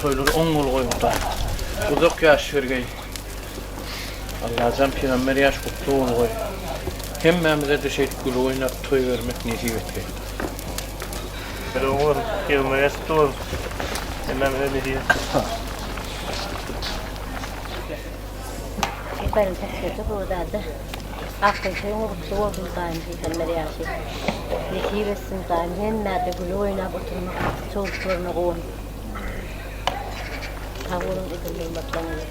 Toýlary oň bol goý Hudaý. Uzak ýaş bergeý. Allajan pygamber ýaş gutly bol goý. Hemmämize-de şeýdip gülüp oýnap toý bermek nesip etgeý. Toýlar oň bolsun. Pygamber ýaş gutly bolsun. Hemmämize nesip etsin. Aferin Päkgöze Bozada. Altyn toýuň gutly bolsun Hudaýym pygamber ýaşy nesip etsin Hudaýym hemmäde gülüp oýnap oturmak çowluklaryna guwanyp Sag boluň eden hürmetleňize.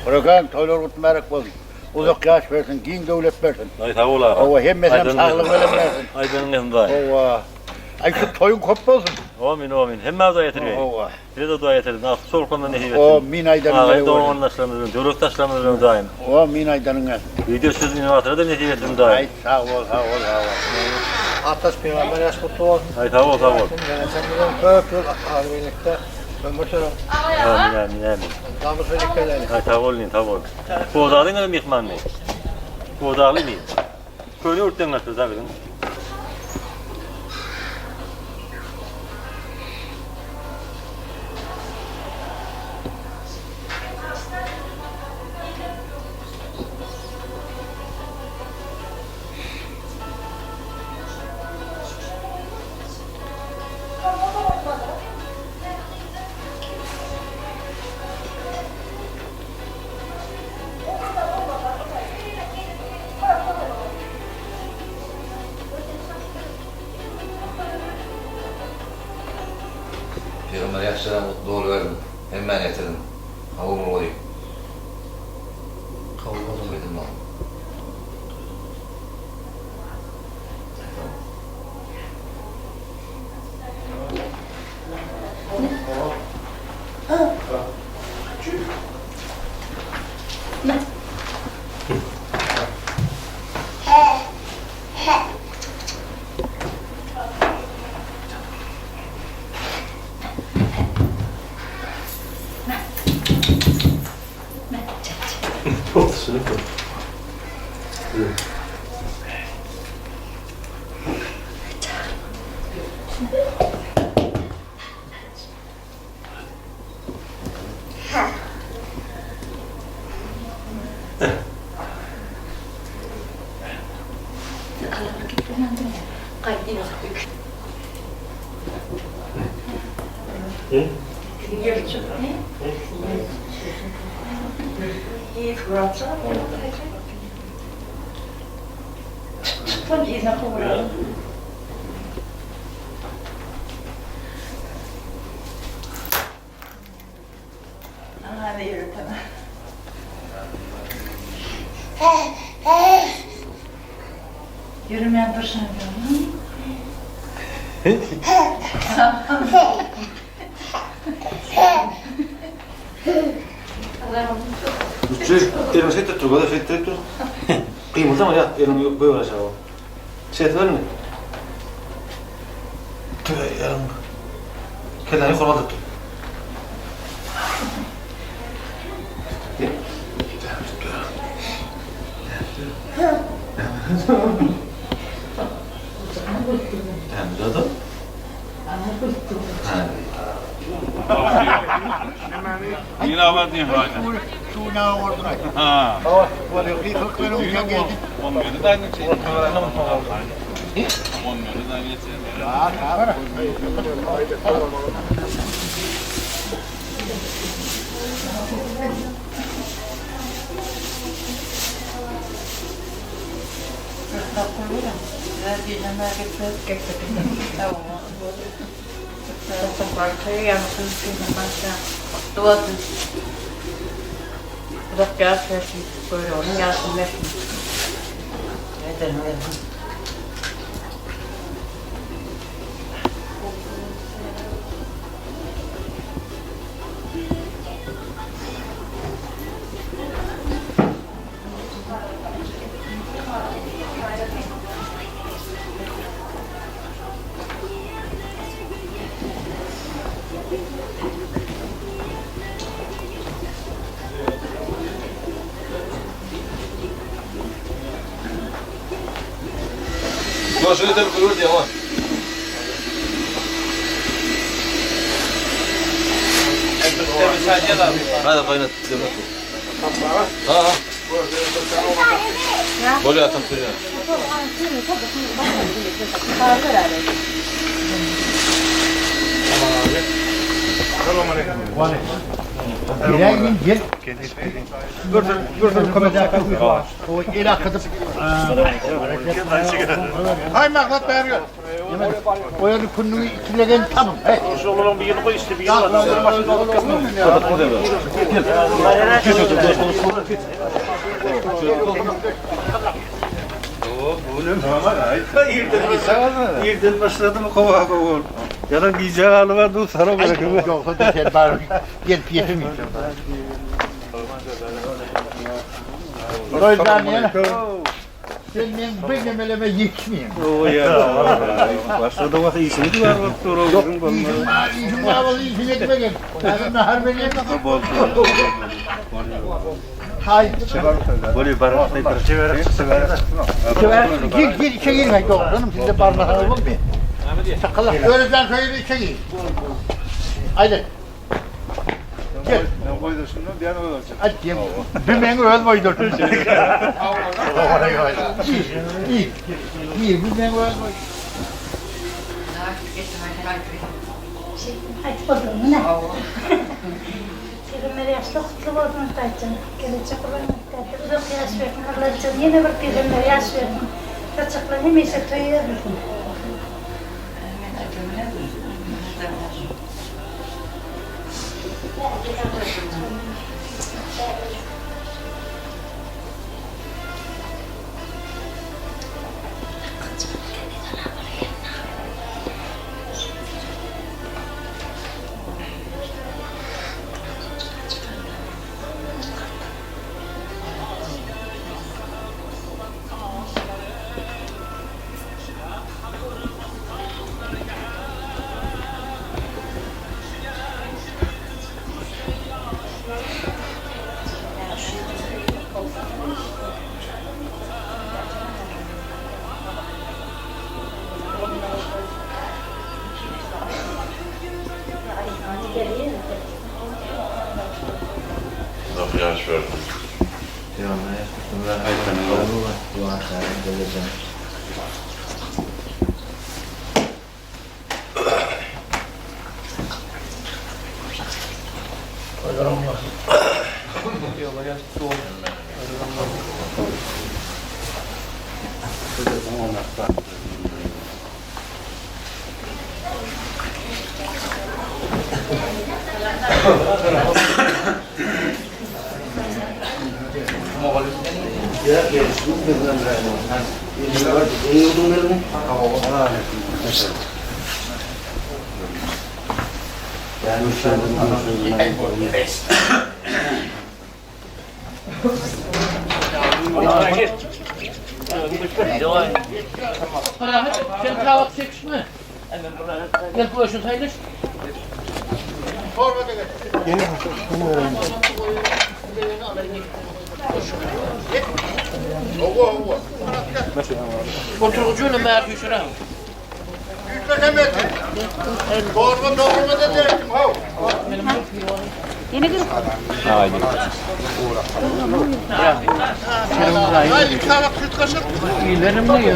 Urakan toýlar gutly mübärek bolsun. Uzak ýaş bersin, giň döwlet bersin. Daýy sag bol aga. Hawa, hemmesinem saglyk bilen bersin. Aýdanyň gelsin daýy. Hawa. Aý şu toýuň köp bolsun. Amin, amin. Hemmämize ýetirgeý. Hawa. Size-de Hudaý ýetirsin. Agtyk çoluklarymyza nesip etsin. Amin aýdanyň Agaýyn dogan-garyndaşlarymyz bilen, döwletdaşlarymyz bilen Hudaýym. Amin aýdanyň gelsin. Wideo çözüp inowatora-da nesip etsin Hudaýym. Aý sag bol, sag bol, sag bol. Ataş pygamber ýaş gutly bolsun. Aý sag bol, sag bol. Gelejegimizem köp ýyl agzybirlikde ömür sürüň. Amin, amin, amin. Namysly dikeleýin. Aý sag bol inim, sag bol. Gozalyňa myhmanmy? Gozalymy? Köne ýurtdan gelipdir da biziň. Pygamber ýaşlaram gutly bolubersin. Hemmäni getirdim. Kabul bolgaý. Kabul bolsun. Aýdym bar. Ýöremän durşuň Elini şeýtdirip dur, göze şeýtdirip dur. Gymyldama ýat, eliňi goýber aşaga. Ses berme. Tüwe, ýaryň. Kelläni ýokary galdyryp dur. Uzak ýaş bersin, göroglyň ýaşyny bersin. Ederin bersin. Ýuwaşja getirip goýber diýýän wa. Hadi gaýnat, demlet bu. Ha, ha. Bolýar, atam söýýär. Gel gel. El akadyp. Hay maksat bäri gel. O ýerde kündügi ikilegen tapyp. Hey. Şonuň birini goý işte, birini Irden başladım kova kova. Yalan gije galybar dur sana bırakın. Yoksa da sen bari gelip yetemeyeceğim. Özden yana. Sen men bir nemeleme yetişmeyeyim. Başladı bak işini var bak dur Yok, işim var, işim var, vallahi işim etmeyeyim. Ben nahar vereyim. Hay. Böyle barak Gir, gir, içe girme. Yok canım, siz de parmağına olur mu? Sakala. Öğleden sonra içe gir. Haydi. Gel. Ne koydursun bir an olacak. Hadi gel. Bir beni öz boydursun. İyi, iyi. Bir beni öz boydursun. Aýdyp bolduňmy nä? Pygamber ýaşly gutly bolsun Hudaýjan. Gelejek ulanmakda uzak ýaş bersin Allajan ýene bir pygamber ýaş bersin. Saçaklar hemişe toý berilsin. Uzak yaş verdim. Parahat, sen tabak çekişme. Gel bu işin sayılır. Oturucuyla meğer düşürem. Doğru doğru mu dedim? Hav. Ýene girip Haydi bir tane süt kaşık. İyilerim ne ya?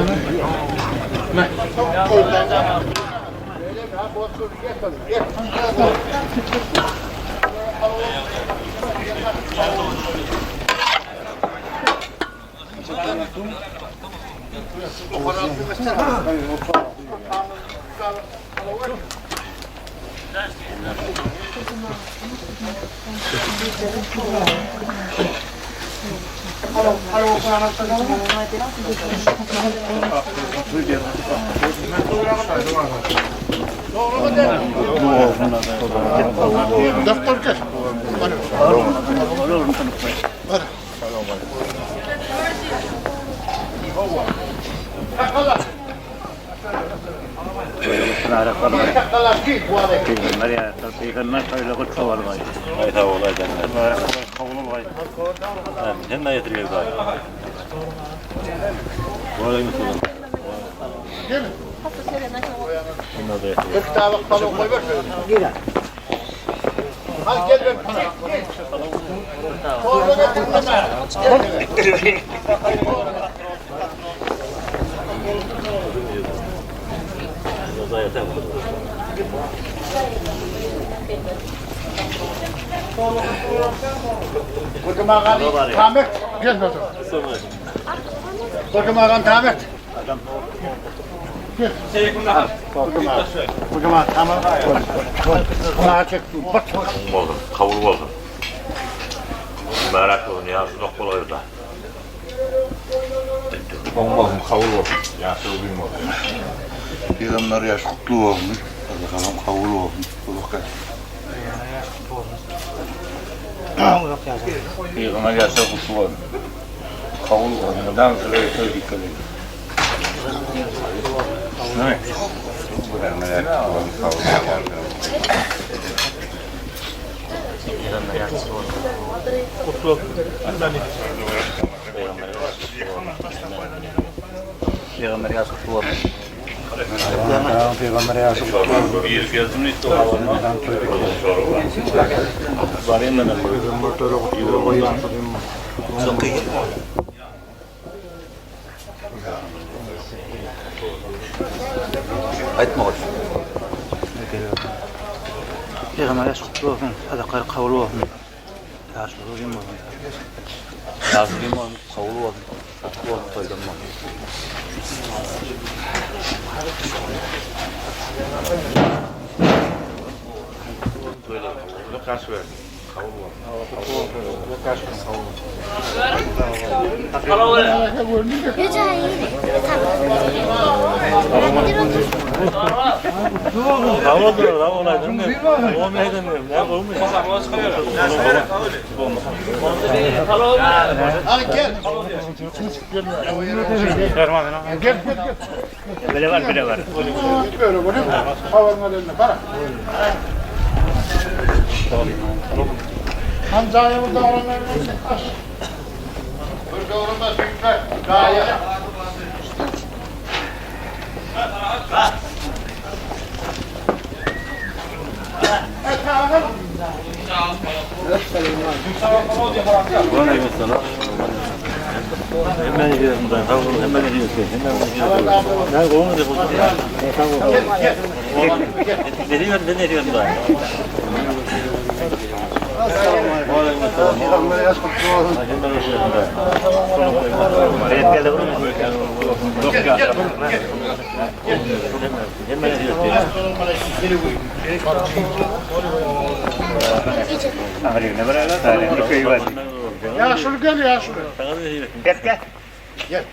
Doktor gel. Sakala gir bu arada. Ay sağ ol ay Amin. Hemen getir gel bari. Aleyküm selam. Gel. Bir tabak palaw koy ber. Hadi gel ben sana. Çorba getirdim ben. Kocaman Tamet. Gel bakalım. Kocaman Tamet. Gel. Kocaman. Kocaman tamam. Bana çek. Bak. Olsun, kabul olsun. Mübarek olsun, ýaşy uzak bolaýda. Olsun, kabul olsun. Ýaşy uzun bolsun. Peygamber yaş kutlu olsun. Allah kabul olsun. Uzak yaş. Peygamber ýaşy kutlu bolsun. Kabul olsun. Dan süre söz dikkat edin. Ne? Peygamber yaş kutlu olsun. Peygamber yaş kutlu olsun. Aýtma goş. Peygamber yaş kutlu olsun. Sadaklar kabul olsun. Yaş uzun olsun. Ýaşy uzun bolsun, kabul bolsun. Kutlu olsun, toýdan bolsun. Tamam olur, tamam olur. Olmayaydı mı? Ne olmuyor? Hadi gel. Gel gel gel. Bile var bile var. Böyle bunu. Havanın eline para. Hamza'ya bu davranlar. Bir doğrulma süper. Gaye. Hemen gidiyorum ben. Tamam, hemen gidiyorsun. Hemen gidiyorsun. Ne olmadı bu? Tamam. Ne diyorsun? Ne diyorsun ben? Peygamber yaş kutlu olsun. Hemen gidiyorsun. Yaşlı gel yaşlı. Gel.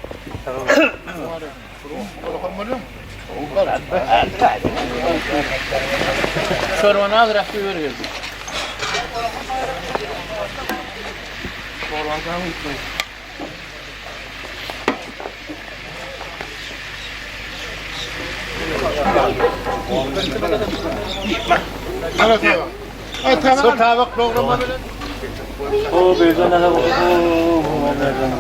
Çorbany azrak bir geldi. Bu tabak programı bilen. O birden ne oldu? O nereden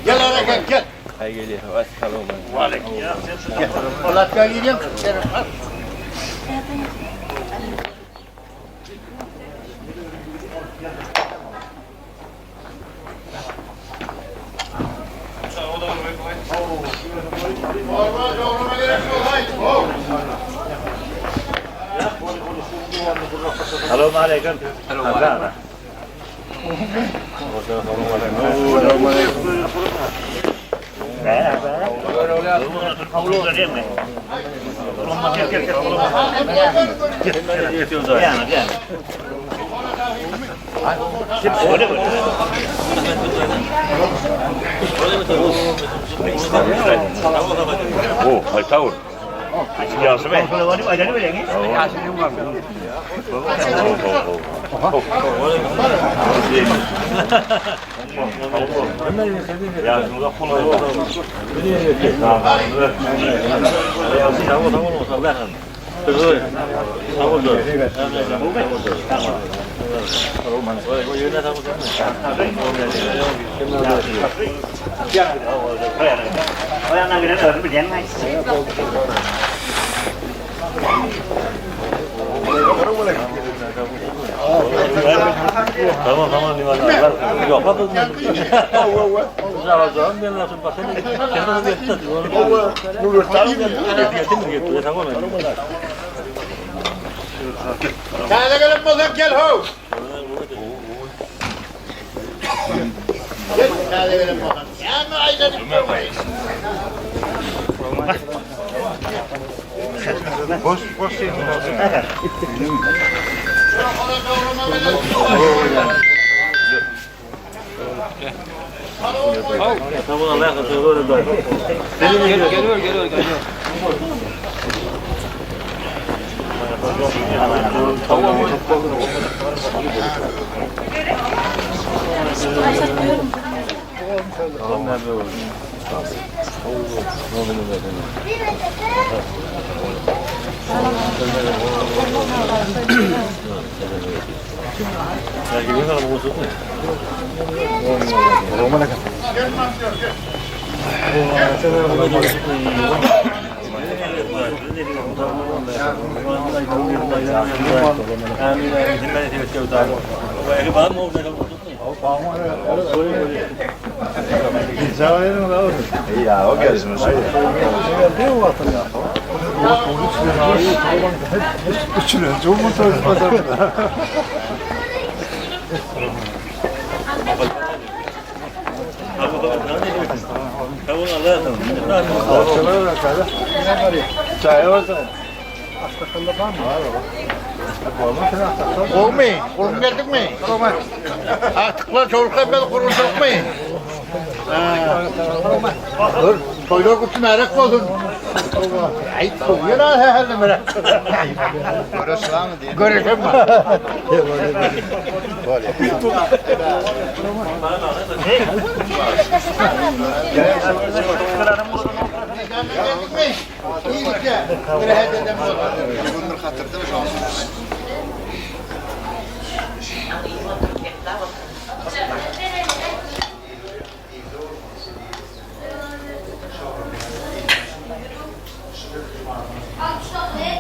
Gel ara gel gel. Allah gel gel. Normal doğruma gerek yok. Haydi. Oh. Salam aleyküm. Selam Oh, haytavur. Ýagşymy? Tamam tamam Yok Täze gelen bolsaň gel how. Gel täze gelen bolsaň. Näme aýlanyp durmaý. Boş boş Gowmy? Gurun geldiňmi? Agtyklar çowluklar bilen gurunçylykmy? Dur, toýlar gutly märek bolsun. Aý, toýlar ha ha märek. Görüşem var. Geldikmi? İyilikle. Bir hededen olsun.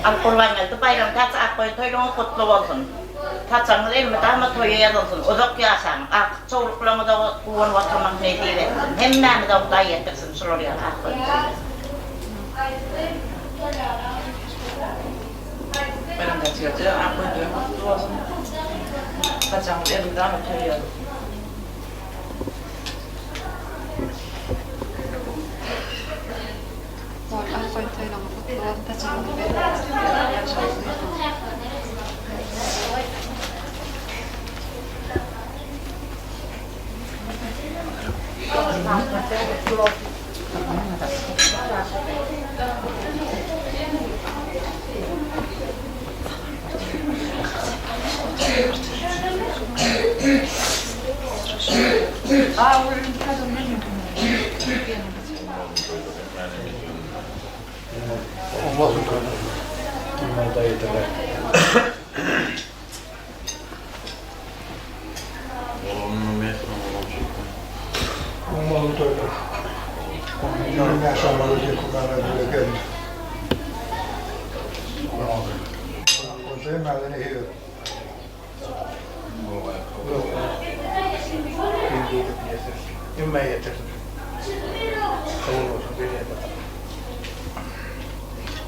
Al Gurbangeldi Baýram taç ak goýun toýlugyňyz gutly bolsun. Saçagyňyz elmydama toýa ýazylsyn. Uzak ýaşaň. Artyk çowluklaryňyza guwanyp oturmak nesip etsin. Hemmämize Hudaý ýetirsin şular ýaly ak goýun toýa. Bayram Taçgeldi, ak goýun toýuň gutly bolsun. Saçagyňyz elmydama toýa ýazylsyn. Ak goýun toýlaryňyz gutly bolsun, saçagyňyz bereket bolsun, ýaşagyňyz uzyn bolsun.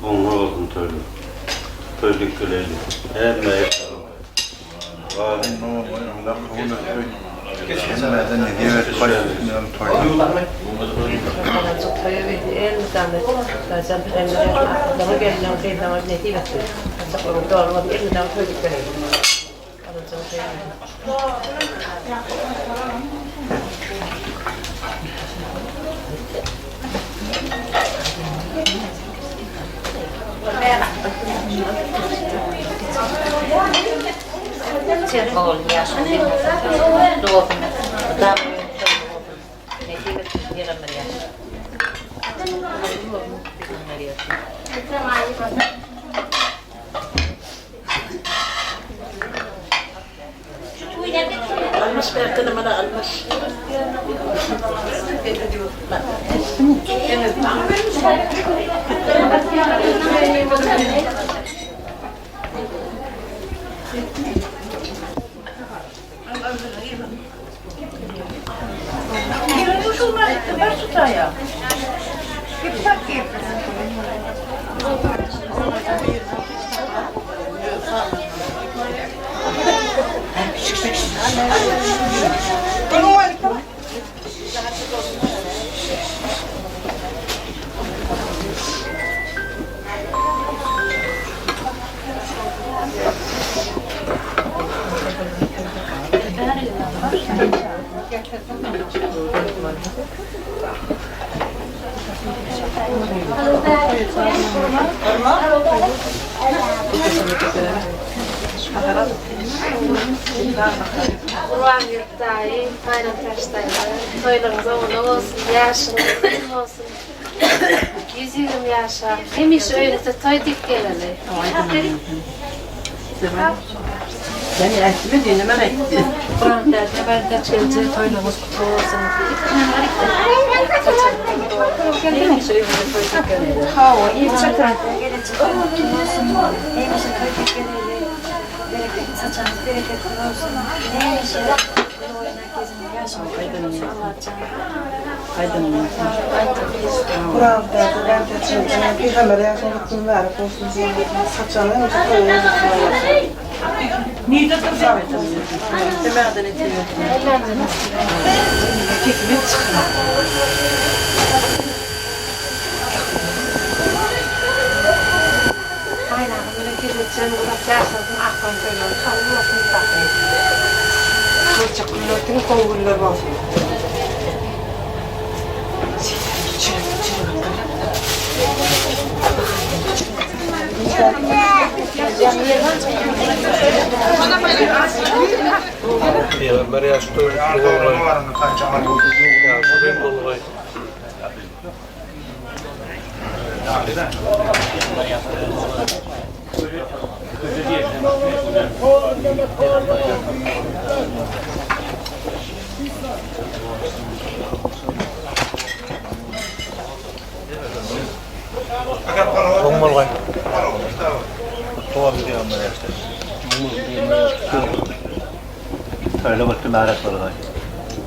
Oňa olsun toýlar. Toýluk geleýli. Hemme Ogul ýaşyň kutly bolsun. Nesip etsin Pygamber ýaşy. Pygamber ýaşy. Gurbangeldi daýy, Baýram Täç daýy, toýlaryňyz oňuna bolsun, ýaşyňyz uzyn bolsun, 120 ýaşa, hemişe öýüňizde toý diýip geleli. Gurbangeldi Baýram Täç geldi, toýlaryňyz gutly bolsun. Hemişe öýüňizde toý diýip geleli. Hawa, Gelejek gutly bolsun, hemişe toý diýip geleli. Bereketli saçagyňyz bereketli bolsun. Hemişe gül oýnap geziň, ýaşyňyz uzyn bolsun Allajan. Pygamber ýaşyň gutly mübärek bolsun. Saçagyň hemişe toýa ýazylsyn Allajan. Baýramyň bilen Kelleçjan uzak ýaşasyn Akban toýlary kabul bolsun dagy. Boljak günler diňe gowy günler bolsun. Pygamber ýaşy toý gutly bolgaý. Ýaşy uzyn bolgaý. Soň bolgaý. Kutly bolsun Pygamber ýaşlar. Toýly gutly mübärek bolgaý.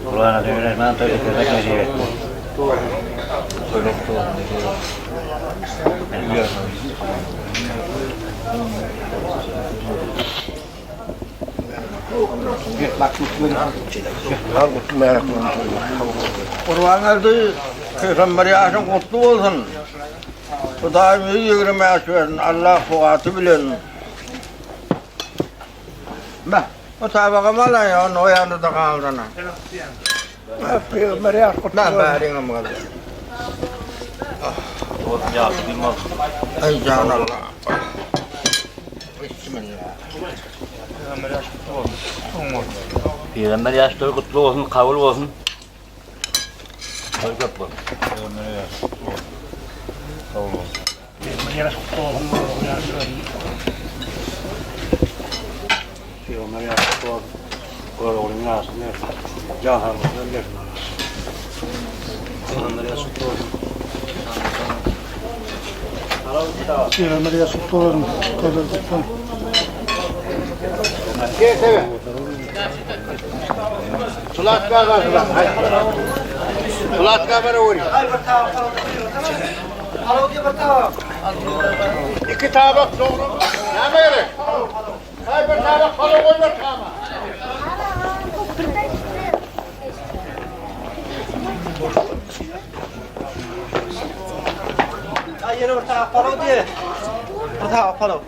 Gurban Ata Rahman toý etmek nesip etsin. Toýly gutly bolsun nesip etsin. Gurbangeldi pygamber ýaşyň gutly bolsun. Hudaýym 120 ýaş bersin. Allah kuwwaty bilen. Bah, o tabaga malaý, onu o ýanda da galdyrana. Pygamber ýaş gutly bolsun. Bäriňem galdy. Olsun ýaşy uzyn bolsun. Aý jan Allah. Bismillah. Pygamber ýaşy gutly bolsun. Pygamber ýaş toý gutly bolsun, kabul bolsun. Toý köp bolsun. Pygamber ýaşy gutly bolsun. Kabul bolsun. Pygamber ýaşy gutly bolsun. Pygamber ýaşy gutly bolsun. Göroglyň ýaşyny bersin. Jan saglygyny bersin Allah. Pygamber ýaşy gutly bolsun. Pygamber ýaşy gutly bolsun. Toýlar gutly. Sulatka var sulat. Haydi. Sulatka var öyle. İki tabak doğru. Ne gerek? Hay bir tabak palav koy bir tama. Ýene bir tabak palaw diýe. Bir tabak palaw.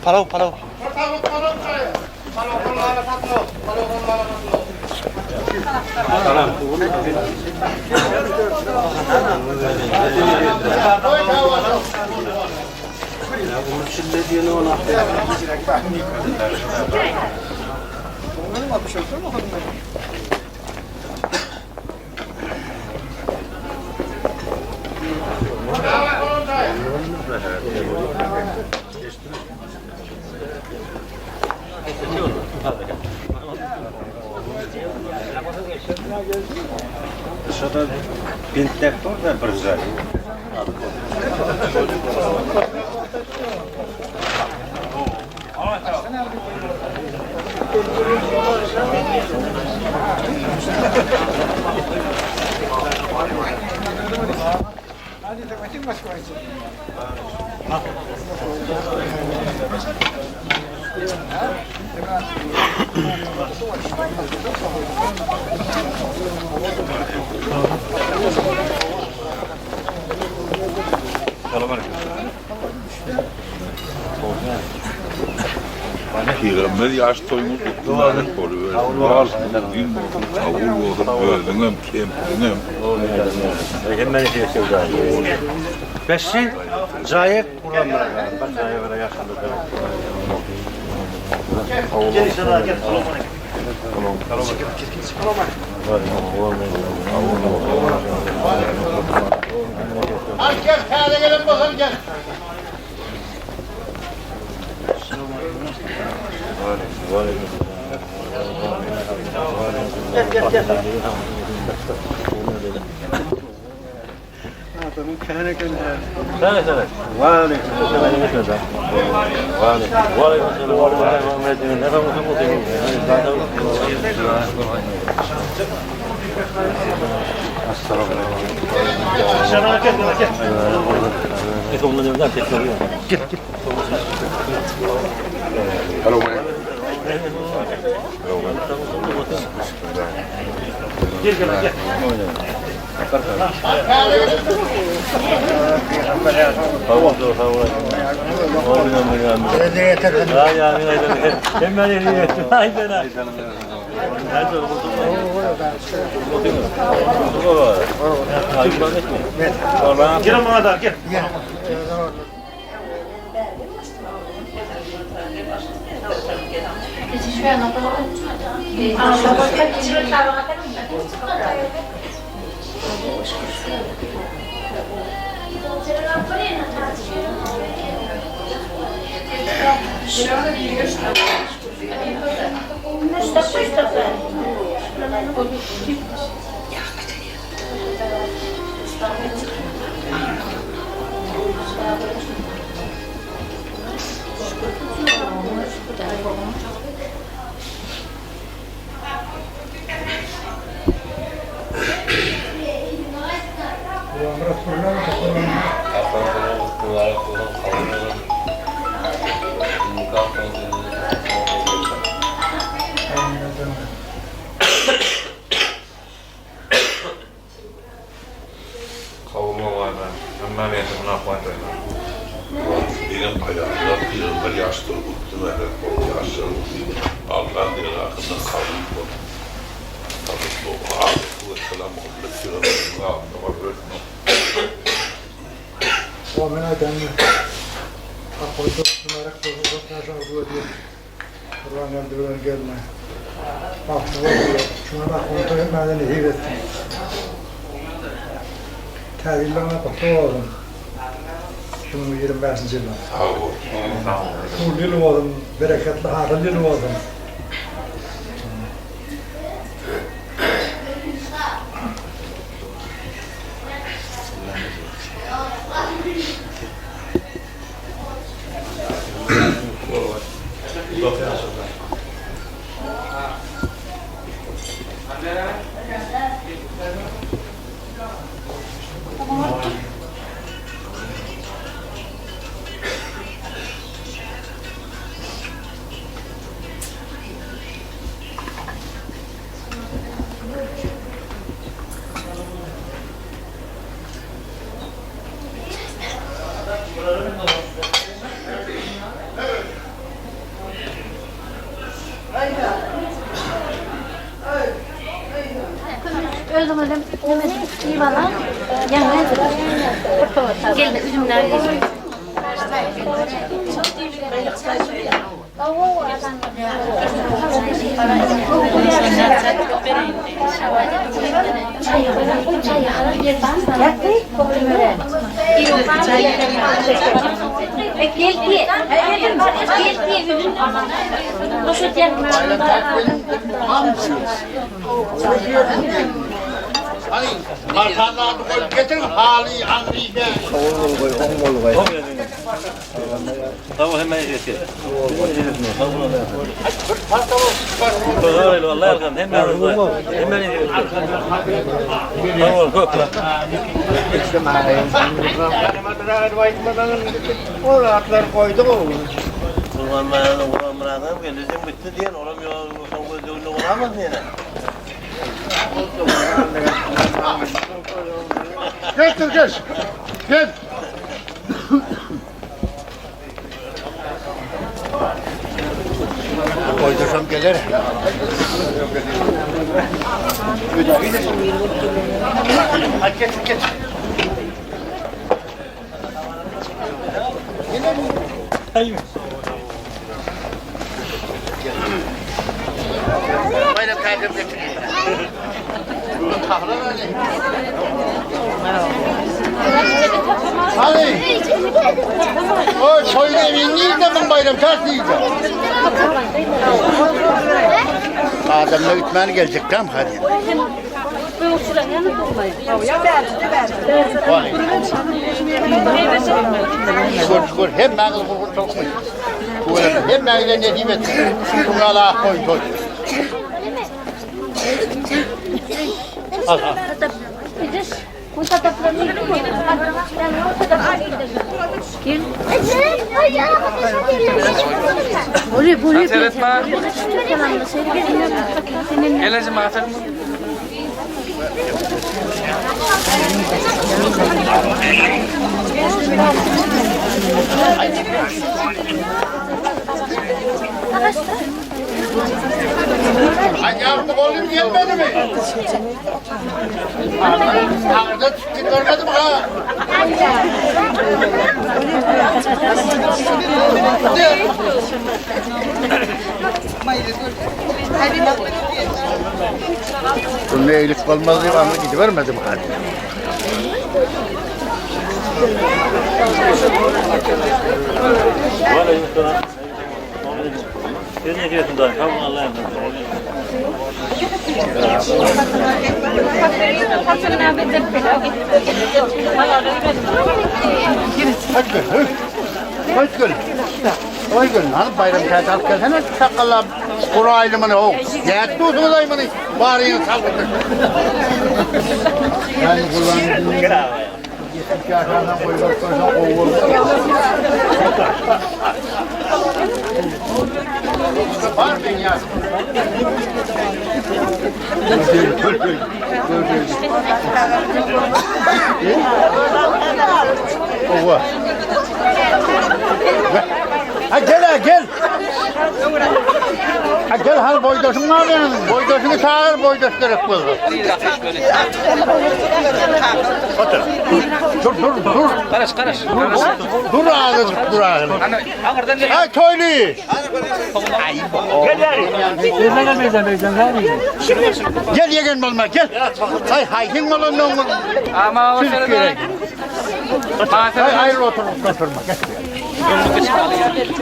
Palaw, palaw. Bir tabak palav çayı. Palav palav palav. Palav palav palav. Koy tabak. Şurada bintler dur da bir güzel. Peygamber yaş toýuňyz gutly mübärek bolubersin. Bal, uzyn bolsun, kabul bolsun özüňem, kempiriňem. Beşi jaýy Kur'an Hadi gel täze gelen bolsaň gel. Gel bana da gel. Kabul bolmaýan. Hemme niyetini akmaýan. Diýen paýamlar peygamber yaş toýy gutly mübärek bolsun. Ýaşlar uzyn, Allaň dergahynda kabul bolsun. Sallallahu aleýhi we sellem Muhammet peygamberimiziň adyna baryp Amin aýdanyny Akgoýun mübarek bolsun uzak ýaşaň arzuw edýän Gurbangeldi bilen gelne bagtly bolsunlar şuňa Akgoýun toý hemmäňize nesip etsin Täze ýyllaryňyz gutly bolsun 2025-nji ýylyň. Sag bol. Nurly ýyl bolsun bereketli hasylly ýyl bolsun. Özüňizem iýip alan, ýaňy geldi üzümler. Parçalaryny goýup getir, haly aňry be. Sag bol hemme ýetdi. Bir parça bolsun, Sag bol Allah ýarkam hemme hemme Sag bol köp. Ol atlar goýduk oğlum. Kurban bayramı Kurban bayramı geleceğim bitti diyen olam yok son gözlüğünde olamaz diyen. Geç dur geç. Geç. Koydursam gelir. Hadi geç geç. Bayram takip getir. Kahraman Ali. Hadi. O soyun evini de ben bayram ters diyeceğim. Adamla gitmen gelecek tam hadi. Vay. Şükür şükür hem ben kız kurgur çokmuş. Hem ben de ne diyeyim etsin. Şuna Allah koy koy. Al al. Ay yaptık oğlum gelmedi mi? Ağırda çıktı görmedim ha. Bunun iyilik olmaz diye ama gidivermedim hadi. Aleyküm Siz ne diyorsun dayı? Sağ olun Allah'a emanet Hoş gel. Hoş gel. Hoş gel. Hani bayram kağıt alıp gelsene. Sakalla kuru aylımını o. Yattı olsun aylımını. Bari yıl salgıdır. Ben kullandım. Aşağıdan koyup koysan kovulur. Var mı ya? Ova. Ha gel ha gel. Ha gel hal boydaşın var benim. Boydaşını çağır boydaş gerek bulur. Otur. Dur dur dur. Garaş garaş. Dur ağzını dur ağzını. Ha köylü. Gel yegen olma gel. Hay haykin olun ne Ama Siz gerek. Hay hayır otur oturma gel.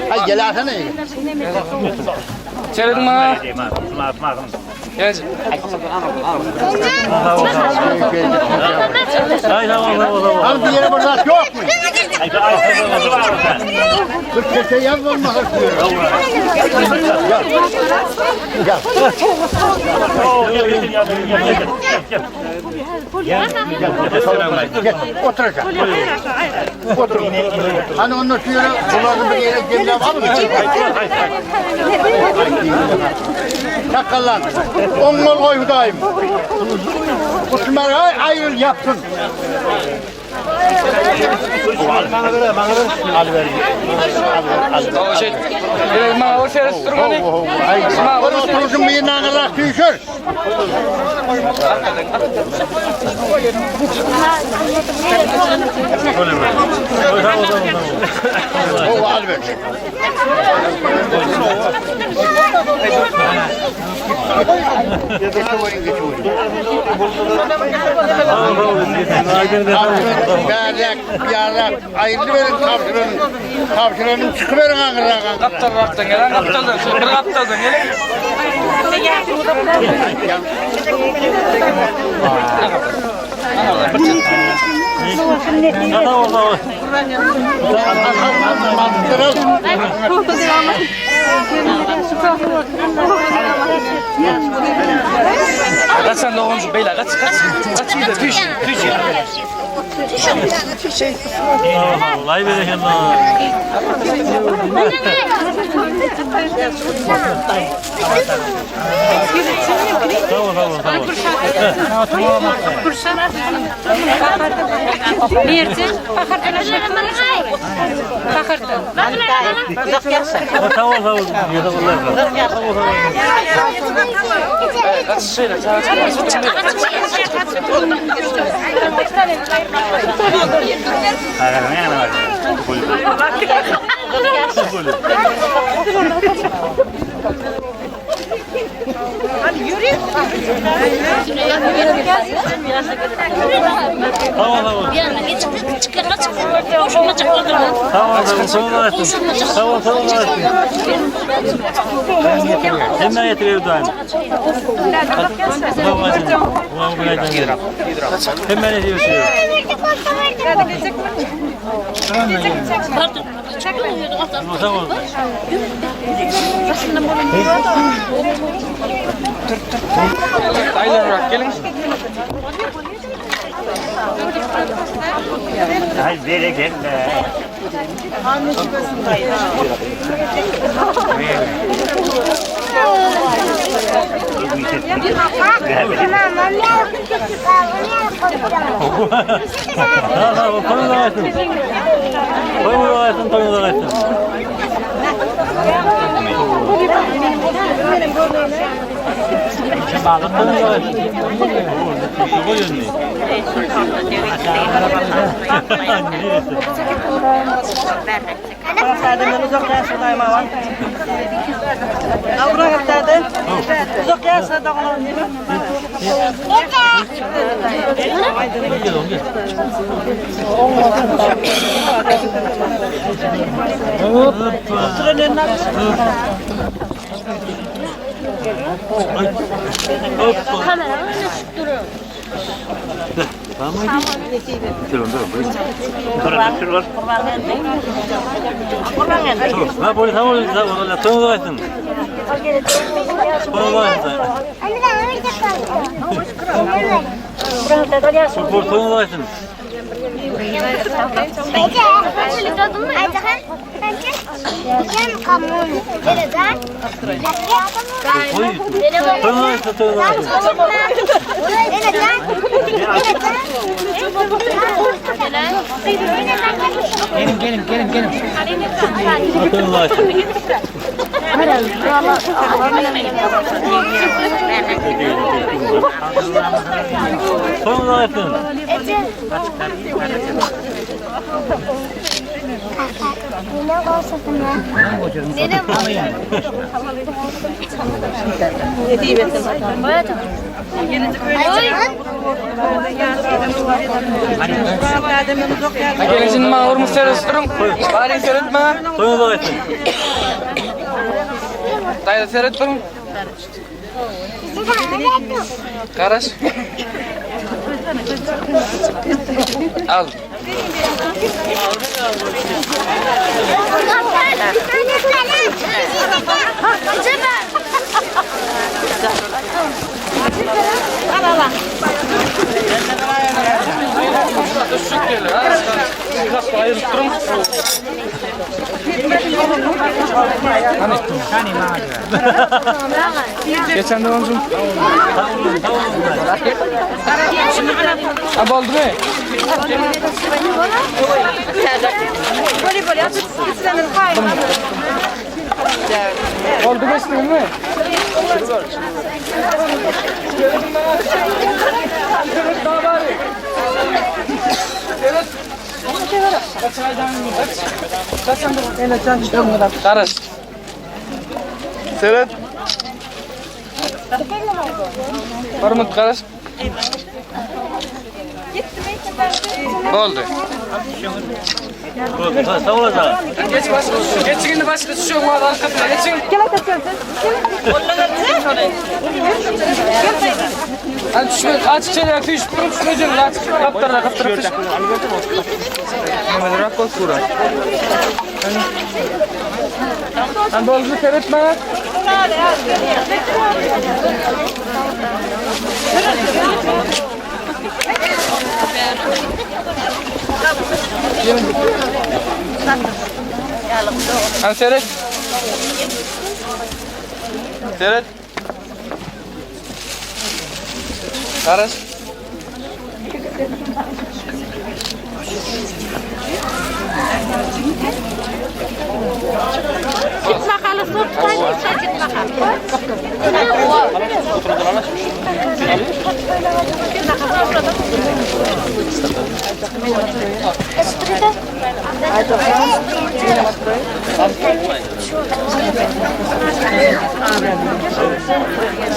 Hay gel asana yegen. Çevirin bana. Gel. Hay sağ ol sağ ol sağ ol. Al bir yere burada yok mu? Dur kese yaz olmaz. Gel. Gel. Gel. Otur aşağı. Otur. Hani onun şu yere bunları bir yere cemle var mı? Çakallan. On gol koy hudayım. Kutlular ay ayrıl yapsın. Bana ver, bana ver. Al ver. Al ver, al. Şey, bana o seyret durma ne? Ay, oturursun bir yerine Allah tüyüşür. Bärräk, ýarrak, aýryly beriň tabşyranyň. Tabşyranyň çykyberiň aňyrrak. Gapdalrakdan gelen, gapdaldan, şu bir gapdaldan geliň. Gaç sen doganjyk beýle gaç gaç. Gaç bir de düş düş. Vallahi berekella. Sag bol, sag bol, sag bol. Sag bol, sag bol. Gaç şeýle Sag bol, sag bol. Hemme getirýär daýym. Hemme ne diyorsun? Sag bol. Aýlanrak geliň. Hay berekella. Toýuňyz aýsyn. Toýuňyz aýsyn, toýuňyz aýsyn. Toýuňyz aýsyn. Uzak ýaşa daýym Awra Uzak ýaşa doglan. Kameranın ışık durur. Ha bol sag bol, sag bol. Toýuňyz aýsyn. Toýuňyz aýsyn. Bol toýuňyz aýsyn. Toýuňyz aýsyn, toýuňyz aýsyn. Gelin gelin gelin gelin. Toýuňyz aýsyn. Toýuňyz aýsyn. Gelin şimdi maňa urmuş seret duruň. Baryň seret maňa. Toýuňyz aýsyn. Daýza seret duruň. Garaş. Al. Düşjek gelin. Kapı aýryp duruň. Geçen de onjum. Ha boldy my? Boldy geçdiňmi? Garaş. Seret. Hormat garaş. Boldy. Sag bolasyn. Geç başga, geçiň indi başga düşüň wagt arkasyna geçiň. Hadi düşme, açık çeyrek düş, durup düşmeyeceksin, açık kaptırla kaptırıp düş. Mehmet Rakkos kura. Sen boldy seret bana. Sen seret. Seret. Garaş. Git bakalım, tut, git bakalım.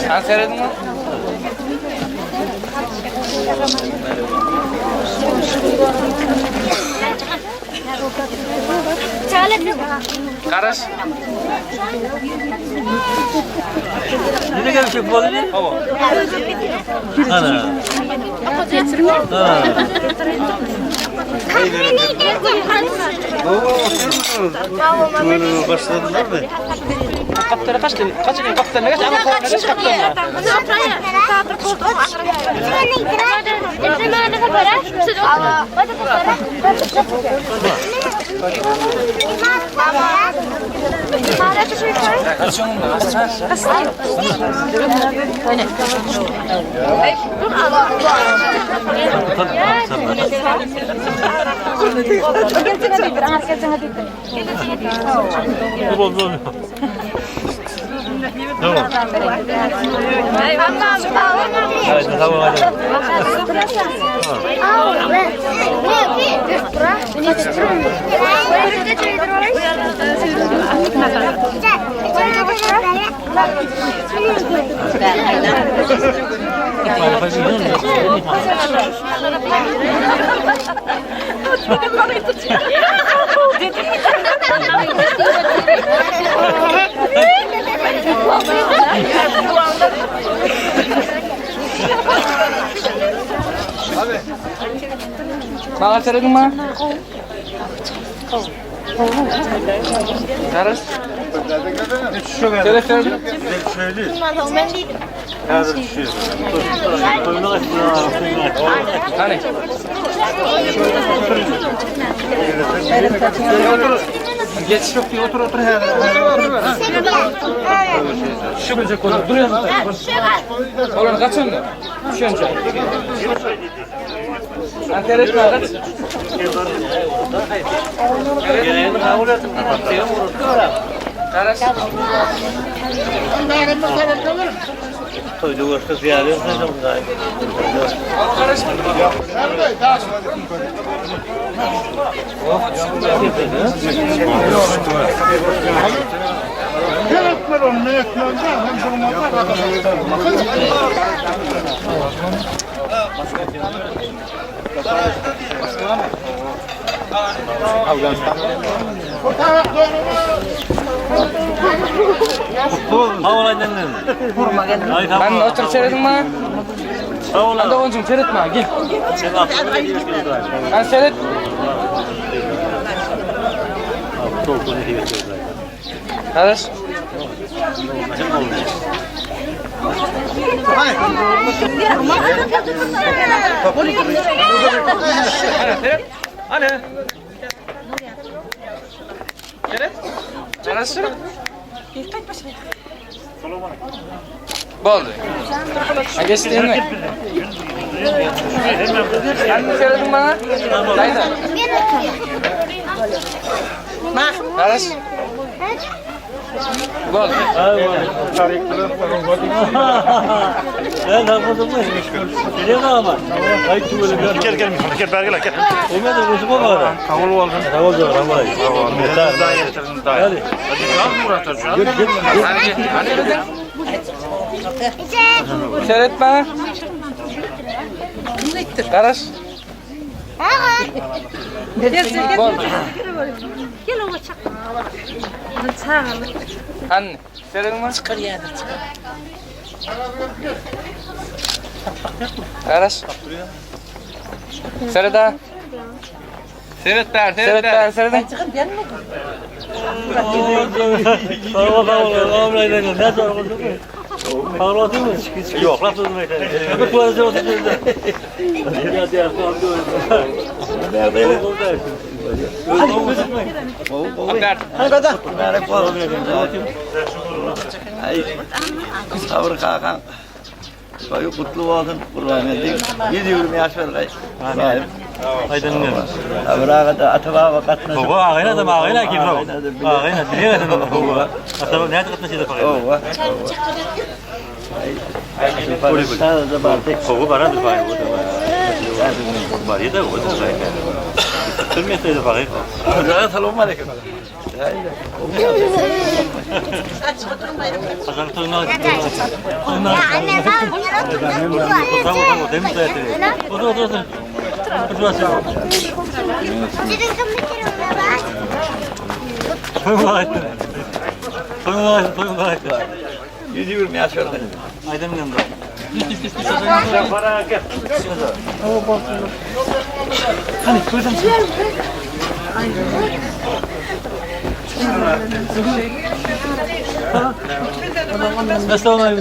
Sen seredin mi? Garaş. Nire gelmişik bu ne? Hava. Ana. Ha. Tüveli başladılar mı? Kaptara kaç kaç kaptara kaç ama kaç kaptara. Kaç Bu oldu. Tamam. Haydi tamam hadi. Maňa serediň maňa. Garaş. Seret seret. Häzir düşüyor. Toýuna Hany. Geç. Otur otur häzir. Şu bilecek olur. Dur yanında. Oğlum kaç önde? Düş önce. Sen seyretme kaç. Gelelim kabul ettim. Garaş. Toýda görüşmek ýaly Garaş. Gerekler onu ne etmez de hem durmazlar. Ben oturup seyredin bana. Ben de onuncum seyretme gel. Ben seyret. Garaş. Ana seyret. Ana. Seyret. Garaş. Boldy. Ha geçdi mi? Sen seyredin bana. Dayda. Garaş. Bol. Gel gel gel bergel gel. Kabul olsun. Kabul olsun. Hadi. Seret bana. Garaş. Bol. Gel oňa çak. Çagalyk. Anne, serediň mi? Çykar ýadyr çykar. Garaş. Seret ha. Seret bär, Seret bär, seret. Yok laf sözüme Sabır kakan. Soyu kutlu olsun kurban edeyim. 120 yaş ver gay. Aydın Sabır ağa da ata baba katna. Baba ağayla da ağayla kim o? Ağayla biliyor musun? Baba. Ata ne katna şeyde fakir. Ova. Baba bana da fakir. Bari da o da fakir. Tüm de fakir. Salam aleyküm. Hasan Tuna. Tamam tamam temiz Otur otur otur. Otur otur. Toyun Toyun toyun 120 yaş ver. Aydın'ın yanında. Nasıl olmayı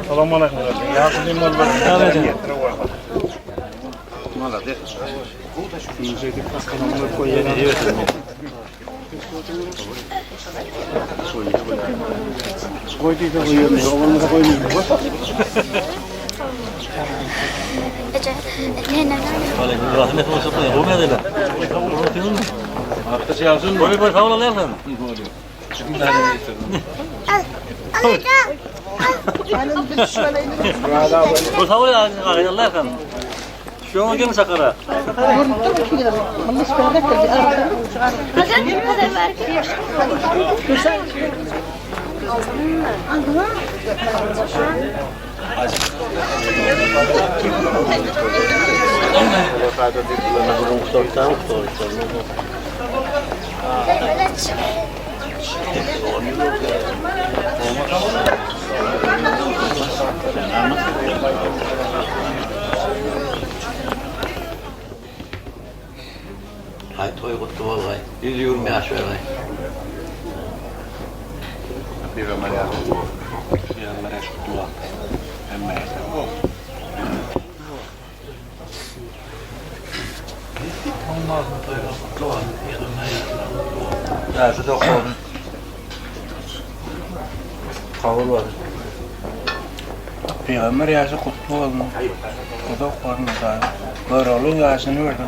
Salam aleyküm. Yardım Hay toy kutlu ol hay. 120 yaş ver hay. Peygamber yaşı Peygamber yaşı kutlu olsun. Hemme yaşı. Yaşı da olsun. Kabul olsun. Peygamber yaşı kutlu olsun. Uzak olsun da. Görolun yaşını verdim.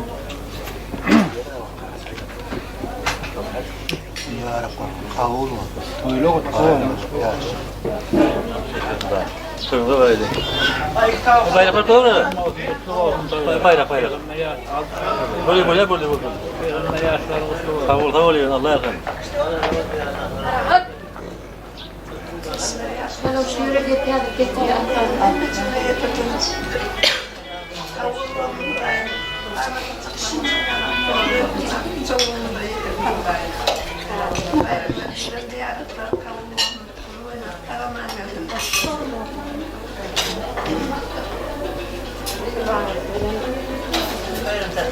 Kabul olsun. Toylu kutlu olsun. Toyunda böyle. Bayraklar koyalım mı? Bayrak bayrak. Böyle böyle böyle böyle. Sağ ol sağ ol Allah yardım.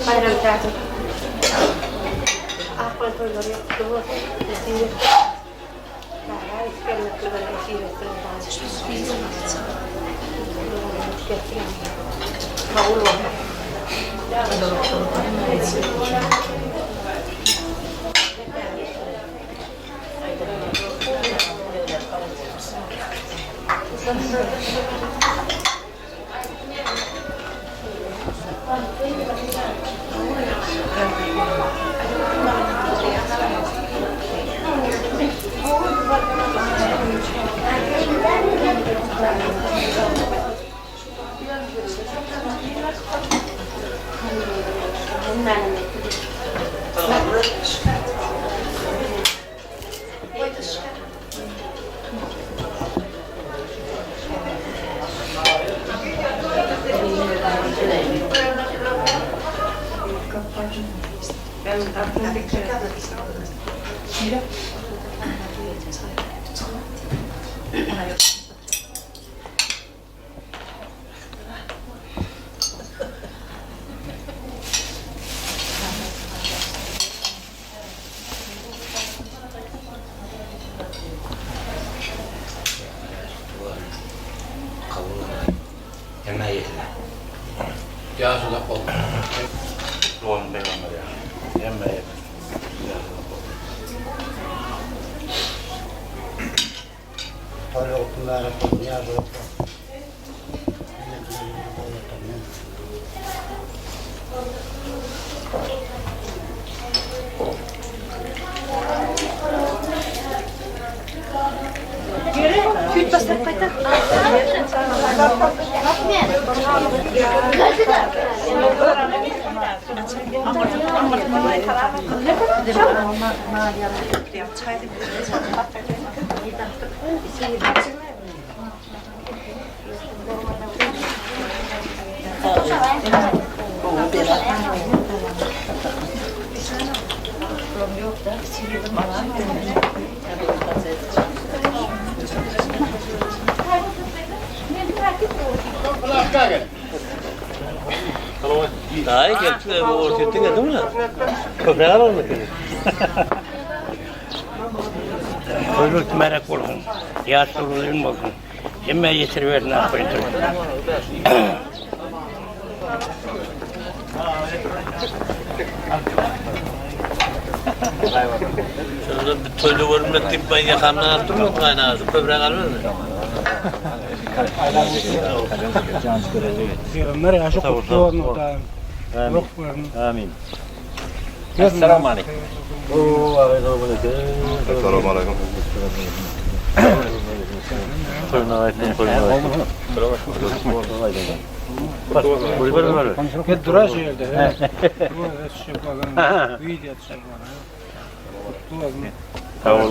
Bayram täze. Akban toýlary kutlu bolsun. Nesip etsin. Bära iskelmekleri nesip etsin. Kabul olsun. Ýaş uzak bolsun. Dogan pygamber ýaşy. Hemme ýetir. Ýaş uzak bolsun. Toýuň mübärek bolsun, ýaş uzak bolsun. Daýy gelipdir, bu Orsýetden geldi mi? Köpräk alalım ekeni. Toýlar mübärek bolsun. Ýaşlar uzyn bolsun. Hemmä ýetiribersin Akboýun toýy. Şonda bir toýda görünmek diýip ben ýakamdan alyp durmadyk gaýnagasy köpräk alyberme. Pygamber ýaşy kutly bolsun Hudaýym. Amin. Amin. Essalamu aleýkum. Essalamu aleýkum. Gel durar şu ýerde. Wideo düşürip Kutly bolsun. Sag bol.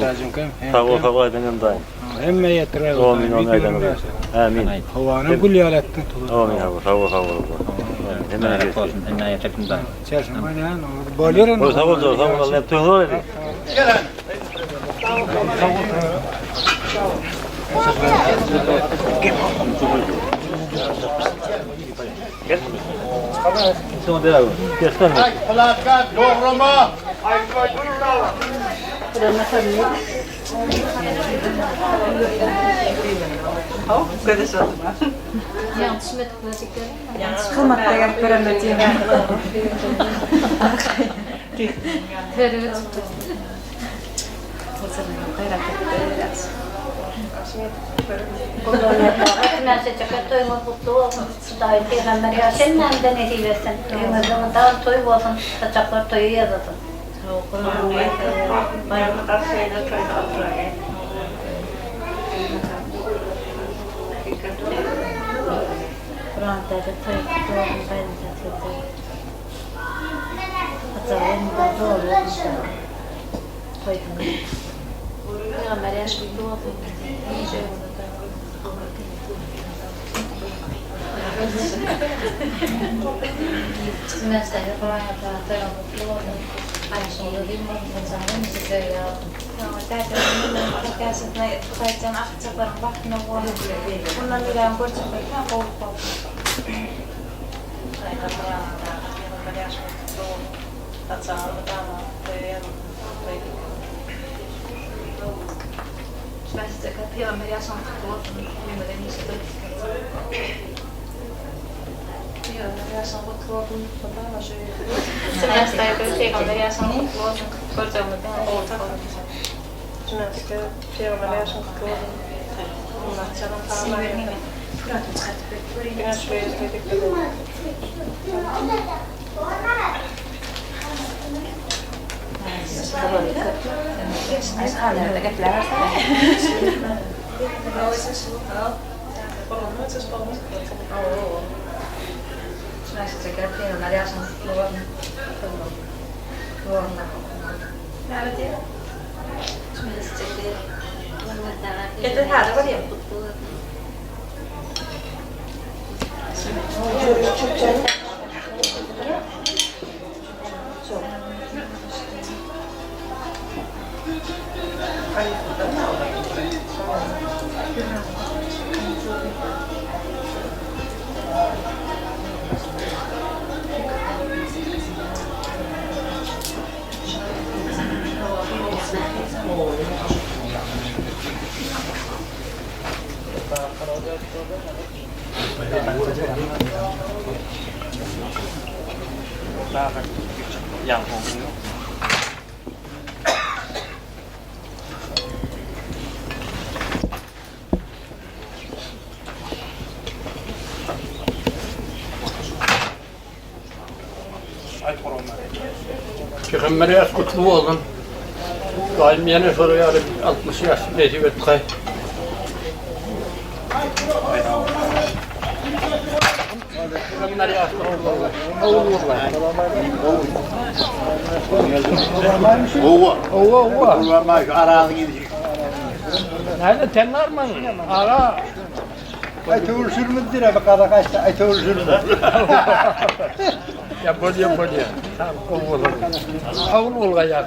Sag bol, sag bol aýdan daýym. Hemme ýetirer. Amin, amin aýdan. Amin. Howany gül ýaly etdiň. Amin, sag bol, sag bol. Hemme ýetirsin, hemme ýetirsin daýym. Çeşme näme? Bolýar. Sag bol, sag bol. Allah tüwür edi. Ay plaka dograma. Toýuňyz gutly bolsun. Hudaý pygamber ýaş hemmämize nesip etsin. Öýüňizde mydam toý bolsun, saçaklar toýa ýazylsyn. Kur'an täze toý gutly bolsun Baýram Täçgökde. Saçagy elmydam doly bolsun. Toýuňyz. Pygamber ýaşy gutly bolsun. Hemişe öýüňizde toý bolsun. Pygamber ýaş gutly bolsun. Daýym ýene şolar ýaly 60 ýaş nesip etgaý. Pygamber ýaş Owa. Owa, owa. Näde sen barmyň? Aga. Aý töwüşürmiz diýip gazak aýtsa, aý töwüşürmiz. Ýa bolýa bolýa. Sag gowy bolsun. Kabul bolgaýar.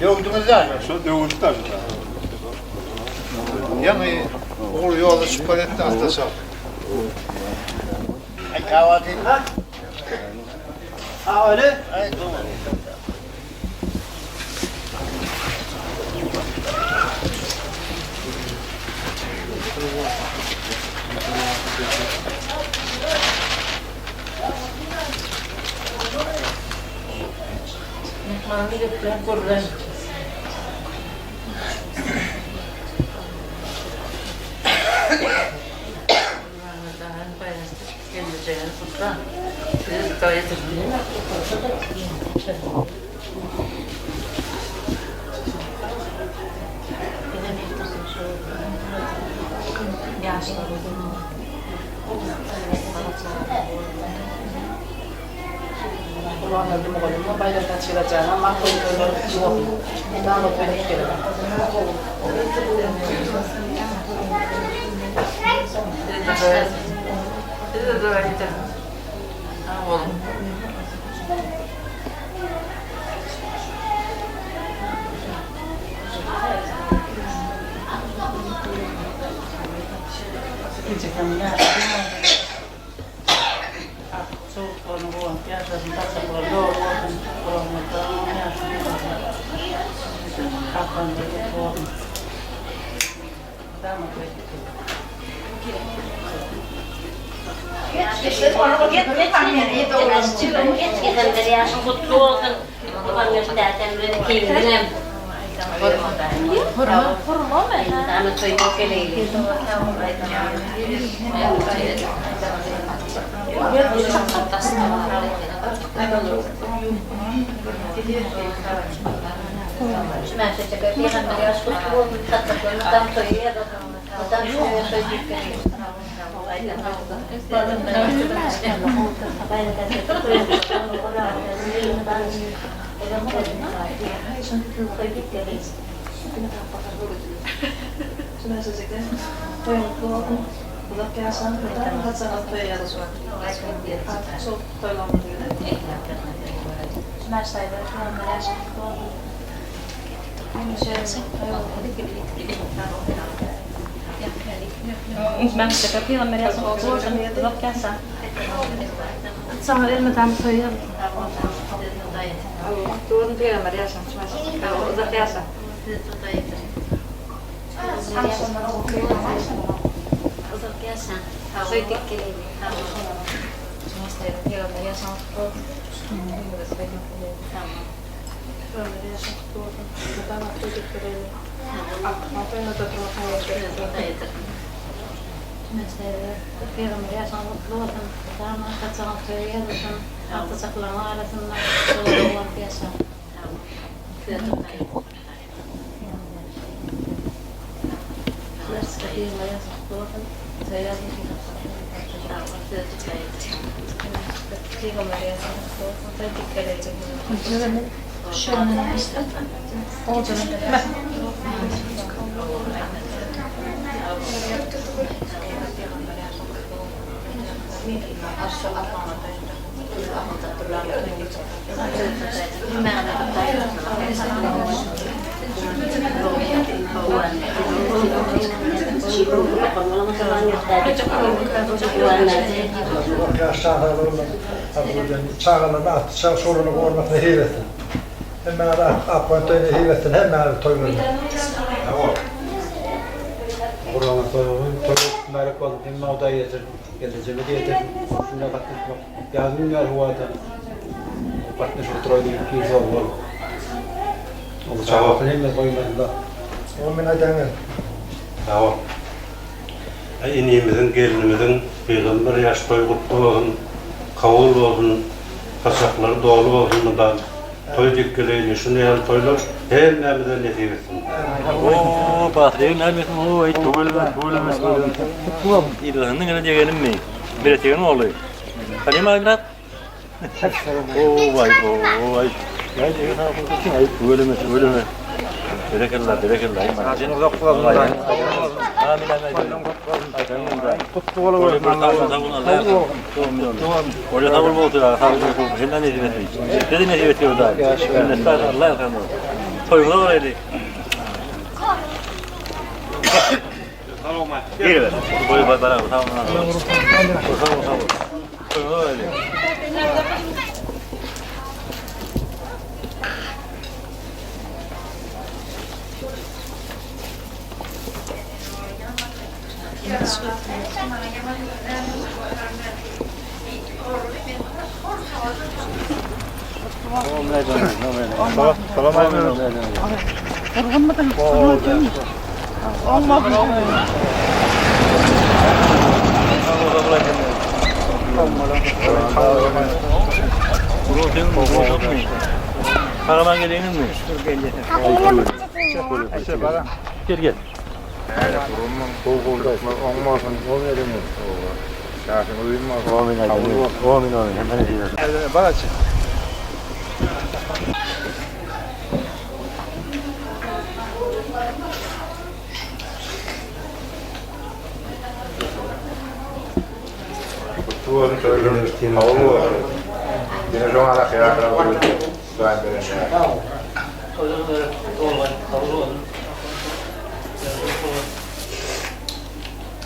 Döwdüňiz-dä? Şo döwüldi-dä şo. Ýaňy ogul ýolda çykyp barýardy asta çal. Aý kahvalty. Ha öyle. Aý Myhmany gepläp gürle. Gurbangeldi mugallyma, Baýram Taçgelajana makul toýlar gutly bolsun. Mydama toý edip geliň. Size doga ederin. Sag boluň. Çowluklaryny guwanyp ýaşasyn, saçaklary doly bolsun, gulagymyzda ýaşasyn. Aklanyňyz gutly bolsun. Mydama toý edip Ýaşyň gutly bolsun. Gurbangeldi dädem bilen ikimiziňem. Hurma, hurma Mydama toý edip geleýli. Uzak ýaşaň, mydama haçanam toýa ýazyşyň. Artyk çoluk toýlamyz bilen. Şunaşdaýda pygamber ýaşyň gutly bolsun. Hemişe toý bolsun. Mähriban pygamber ýaşyň gutly bolsun. Uzak ýaşa. Saňa elmydama toý ýazylsyn. Gutly bolsun pygamber ýaşyň. Uzak ýaşa. Uzak ýaşaň. Toý dik geleýli. Sag boluň. Pygamber ýaşaň gutly bolsun. Öýüňize toý dik geleýli. Sag boluň. Pygamber ýaşaň gutly bolsun. Mydama toý dik geleýli. Artykman toýuňyzda durmak miýesser etsin. Pygamber ýaşaň gutly bolsun. Mydama saçagyň toýa ýazylsyn. Agtyjaklaryň arasynda dogan bolup ýaşaň. Sag boluň. Size-de Hudaý. Ýaş çagalarymyz çagalaryny atly çag şowluny gormak nesip etsin. Hemmäňize ak toý nesip etsin, hemmäňizi toý bermek. Gurbanguly toýuňyz toý mübärek bolsun hemme Hudaý ýetirsin gelnejeme-de ýetirsin şunda gatnaşmak ýazym ýar howada gatnaşyp oturaýdy ir sag bol. Çagasyny hemme goýmadylar. Oňa men aýdan gel. Sag bol. Aý inimiziň gelnimiziň pygamber ýaş toýy gutly bolsun kabul bolsun saçaklary doly bolsun mydam toý dik geleýli şuny ýaly toýlar hemmämize nesip etsin. Oo Batyr ýegen nämesin oo aý tüweleme tüweleme tüweleme. Yzlaryndan gelen ýegenimmi? Beretegin ogly. Halyma aýmyrat. Oo waý oo waý. Ýa ýegen sag bolsun aý tüweleme tüweleme. Berekella berekella aý. Sen uzak bolsun. Amin amin. Kutlu bolsun. Oraya sag bol bolsun. Sag bol. Hemden nesip etsin. Bize nesip etsin Hudaý. Minnetdar Allah ýarhamyr. Toýuňyza baraýly. Gel. Boý boý bara. Sag bol. Sag bol sag bol. Toýuňyza baraýly. Karaman geleyiniz mi? Gel gel. Amin amin. Hemen ediyoruz.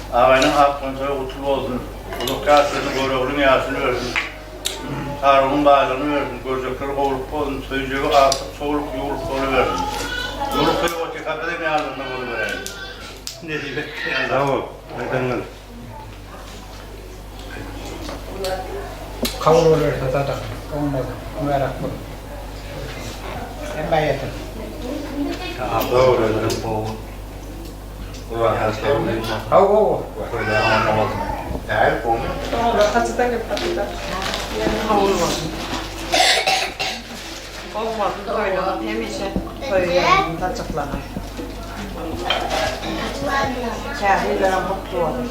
Agaýnyň aklyň toýy gutly bolsun. Uzak ýaşlasyn, Göroglyň ýaşyny bersin. Sarygyň baýlygyny bersin. Görjekler gowluk bolsun. Söýjegi agtyk, çowluk, ýuwluk bolubersin. Ýuwluk söýüp otyrka bizem ýanlarynda boluberäýeli. Nesip etsin. Sag bol. Aýdanlar. Kabul boluberse sadaka. Oňmaz. Mübärek bolsun. Hemmä ýetir. Sag bol. Kabul bolsun. Olmasyn toýlaryň hemişe toý ýazylsyn saçaklaryň. Kähillerem gutly bolsun.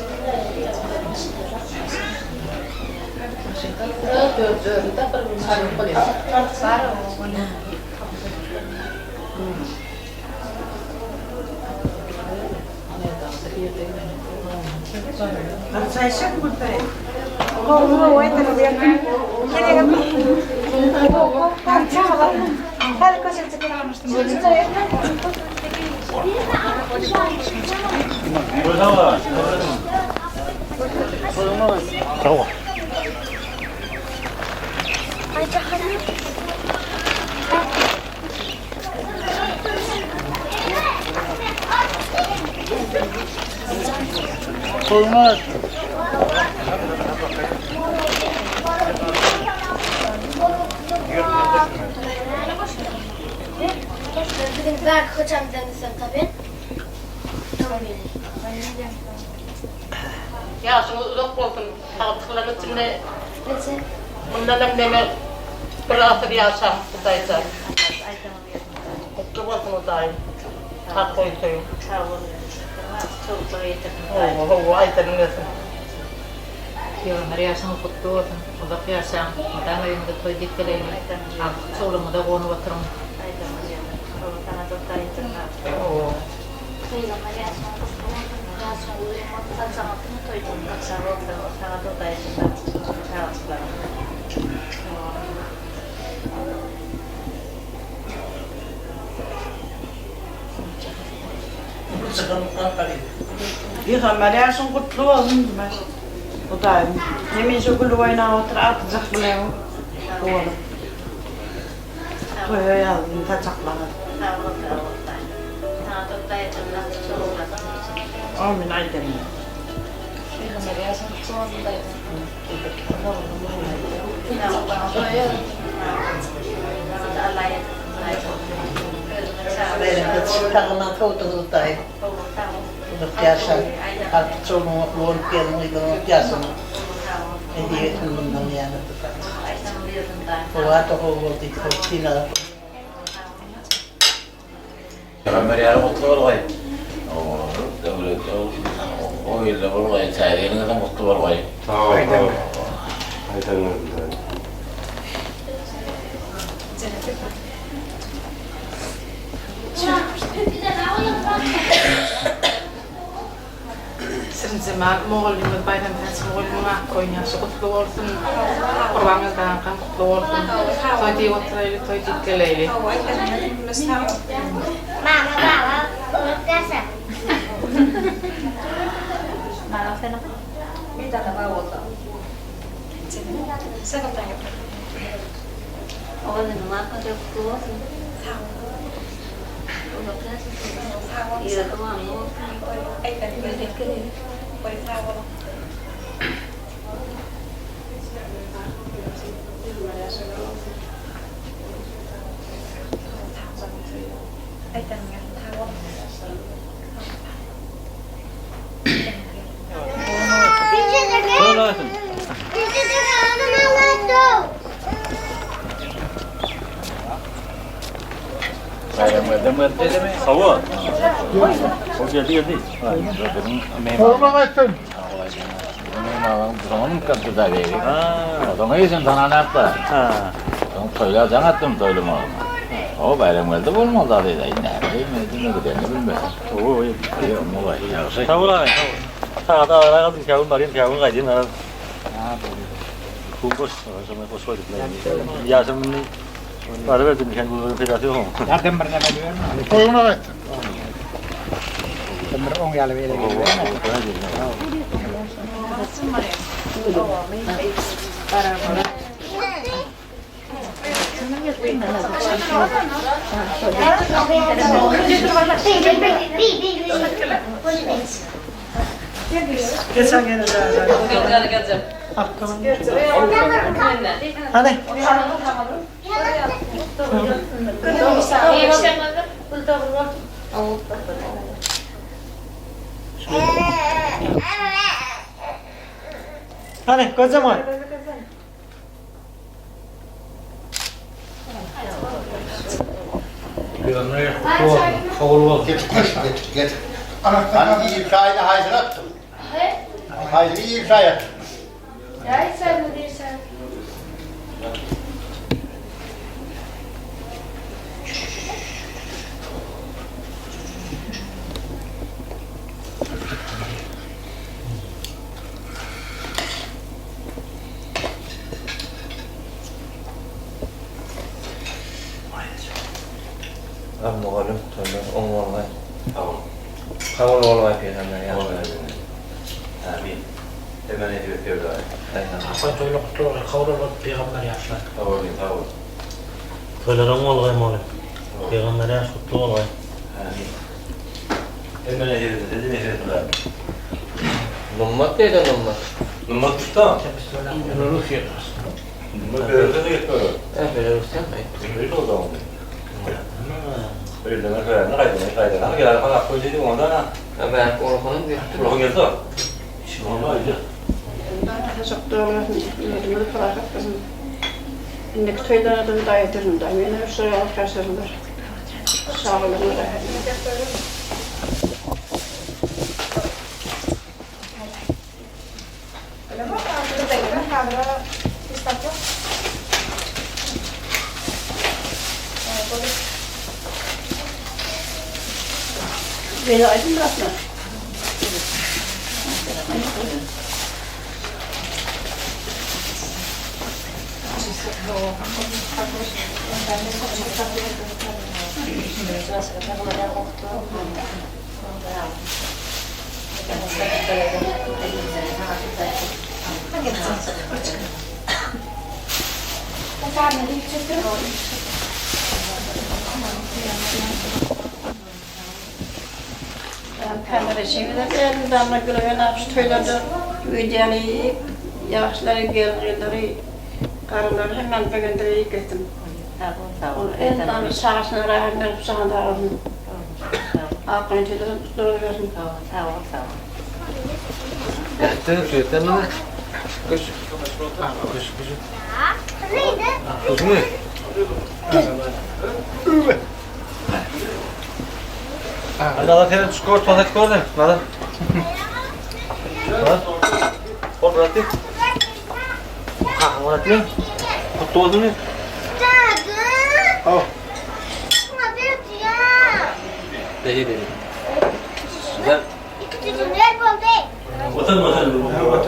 Toýuňa gaýtsyn. Ýaşyňyz uzak bolsun, agtyklaryň içinde mundanam neme bir asyr ýaşaň Hudaýjan. Gutly bolsun Hudaýym. Hak goýsaýyn. Sag boluň. Çowluklara ýetirsin Hudaý. Hawa, hawa, aýdanyň gelsin. Pygamber ýaşyňyz gutly bolsun. Uzak ýaşaň. Mydama öýüňize toý diýip geleýin. Agtyk çowlugyňyza gonup oturyň. Aýdanyňyz gelsin. Hawa, saňa Hudaý ýetirsin. Hawa. Pygamber ýaşyňyz gutly bolsun. Ýaşyň uzyn bolsun. Saçagyňyz diňe toý diýip. Sag bol, sag bol. Saňa Hudaý ýetirsin. Çagajyklaryň. Pygamber ýaşyň gutly bolsun diýmek. Hudaýym hemişe gülüp oýnap otur agtyjak bilen bolup. Toýa ýazdym saçaklaňyz. Sag bol sag bol Hudaý. Saňa Hudaý agtyjak Amin aýdanyň. Pygamber ýaşyň gutly bolsun daýza. Sagyna sowduňyz daýy. Uzak ýaşa. Artyk çolugyň ogly bolup gelin gyzyň bolup ýaşamak. Nesip etsin mundan ýanada saňa. Howa-da gowy boldy, sowuk synaga. Pygamber ýary gutly bolgaý. Döwlet o ýylda bolgaý, täze ýylyňyzam gutly bolgaý. Sag bol, sag bol. Aýdan Şirinjemal mugallymyz Baýramtäç mugallymyň ak goýun ýaşy gutly bolsun. Gurbangeldi agaňkam gutly bolsun. Toý diýip oturaýly, toý diýip geleýli. Mama baba uzak ýaşa. Hawa. O geldi geldi. Hormat aýtsyn. Toýlar jaň atdym toýlama. O baýram geldi bolmaz da diýdi. Näme diýmedi, gidenini bilmedim. Oo, ýagşy. Sag bol aga. Sagat ara galdym, käwün barýan, käwün gaýdýan. Bu boş, şoňa boş goýduk. Ýaşym indi baryberdim, sen bu peýdasy ýok. Ýardam bir näme diýermi? Toýuňa gaýtsyn. Bir oň ýaly beýle Geçen gene Hadi. Hadi kocaman. Geç geç geç. Hani yiyip çayını haýsyny atdyň? Haýsyny iýip çaý atdyň? Sag mugallym toýlar oň bolgaý. Sag bol. Kabul bolgaý pygamber ýaşlar. Amin. Hemme nesip etsin Hudaý. Akgoý toýlar gutly bolgaý, kabul bolgaý pygamber ýaşlar. Sag bol, sag bol. Toýlar oň bolgaý mugallym. Pygamber ýaş gutly bolgaý. Amin. Hemme nesip etsin, sizi nesip etsin Hudaý. Nummat diýdi nummat. Nummat usta. Belarusýa. Nummat Belarusýa gitdi. Eh, Belarusýa. Öyle o zaman. Öyle deme söyle. Ne kaydı ne kaydı. Ne gel bana koy dedi ondan ha. Ben Orhan'ın gitti. Orhan geldi. Vallahi öyle. Saçak doğrasın, ýurdumyzy parahat kylsyn. Indiki toýlardan da ederin da. Meni şu ýaly şaşyrdylar. Çagalarym rahat. Beni aydın bırakma. Damla gülüyor, şu toylarda ödeyeni, yaşları, gelgileri, karıları hemen begendirip gittim. En damla sağısına rahat verip sağında aldım. Aklını tüylerim tutturup versin. Sag ol, sag ol. Yattı, sürekli mi? Kış. Kış, kış. Kış mı? Hadi Allah senin skor tuvalet gördün. Nada. Nada. Ol bıraktı. Ha, bıraktı. Kutlu olsun mu? Oh. Deli deli. Güzel. Vatan vatan.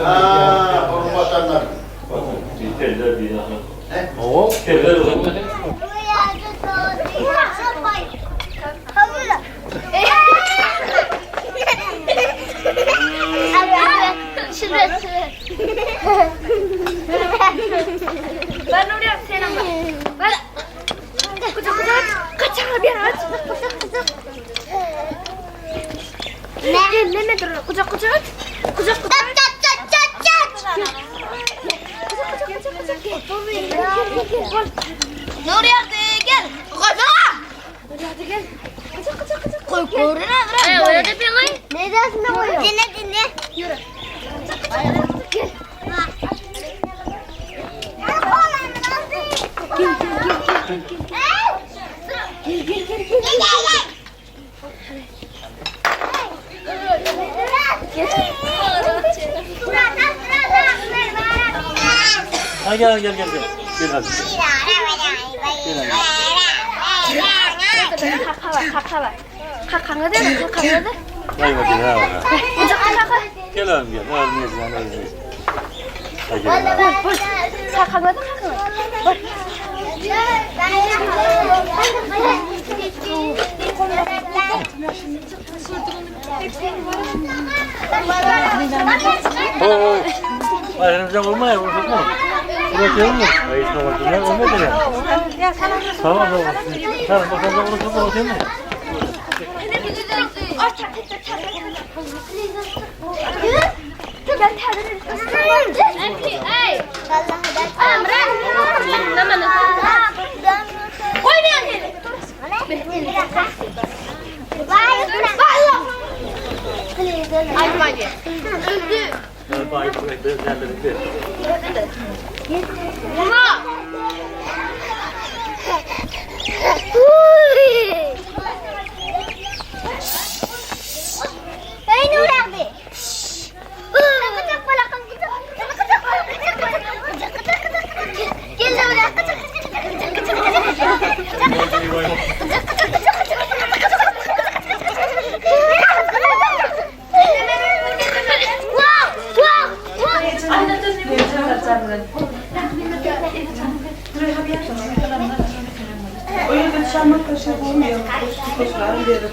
Ha, vatanlar. Teller bir ya. Oo. Teller vatan. Ben oraya selam ver. Kucak kucak. Kaçar bir aç. Kucak kucak. Ne? Ne ne dur? Kucak kucak. Kucak kucak. Çat çat çat çat. Kucak kucak kucak kucak. Nuriye gel. Kucak. Nuriye gel. Kucak kucak kucak. Koy koruna bırak. Ay öyle de bir Ne dersin ne koyuyor? Dinle dinle. Yürü. Kucak kucak kucak gel. Gel gel gel gel gel. Gel gel gel gel. Gel Ha gel gel gel gel. Gel hadi. Kaka var, kaka var. Kakanı da, kakanı da. Vay bakayım ha. Kucak kaka. Gel oğlum gel. Oğlum yesin, oğlum yesin. Ha gel. Bur, bur. Kakanı da, kakanı. Bur. Oo. Bayramcan olma ya, unutma. Bırakıyor mu? Hayır, tamam, olmadı ya. Tamam, tamam. Tamam, bakalım, unutma, unutma mı? Hey Nur abi. O ýerde çamak taşı bolmaýar. Koşlar verir.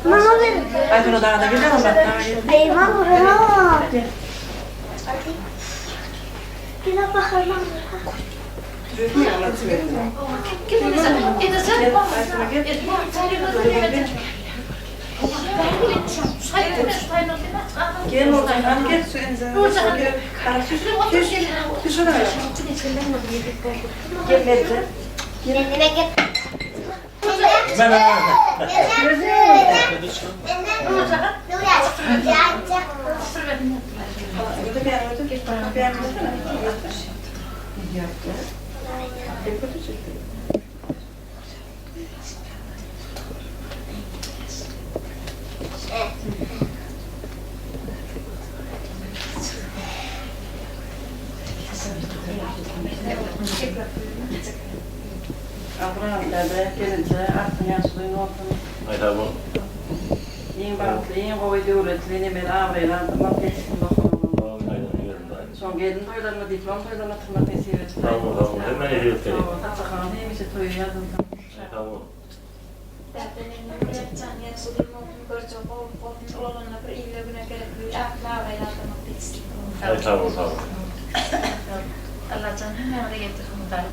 Maňa ber. Aýtuna daga gel Eyvah ha. Gel bakalım. Gel Nurjan gel şu enze. Gel. Şu şuna. Gel Mercan. Kendine gel. Abraham däde, gelinje, agtyň ýaşulyň bolsun. Aý sag bol. Iň bagtly, iň gowy döwletli, nemeli abraýly adamlar ýetişsin doganlaryň. Şoň gelin toýlaryna, diplom toýlaryna oturmak nesip etsin. Sag bol, sag bol. Hemme nesip etsin. Sag bol, saçakhaň hemişe toýa ýazylsyn. Sag bol. Däde meniň Muratjan ýagşylygym bolsun, görjek gowluk bolsun, ulalanda bir ile güne gerekli atly abraýly adam bolup ýetişsin. Aý sag bol, sag bol. Allajan hemmämize ýetirsin Hudaý.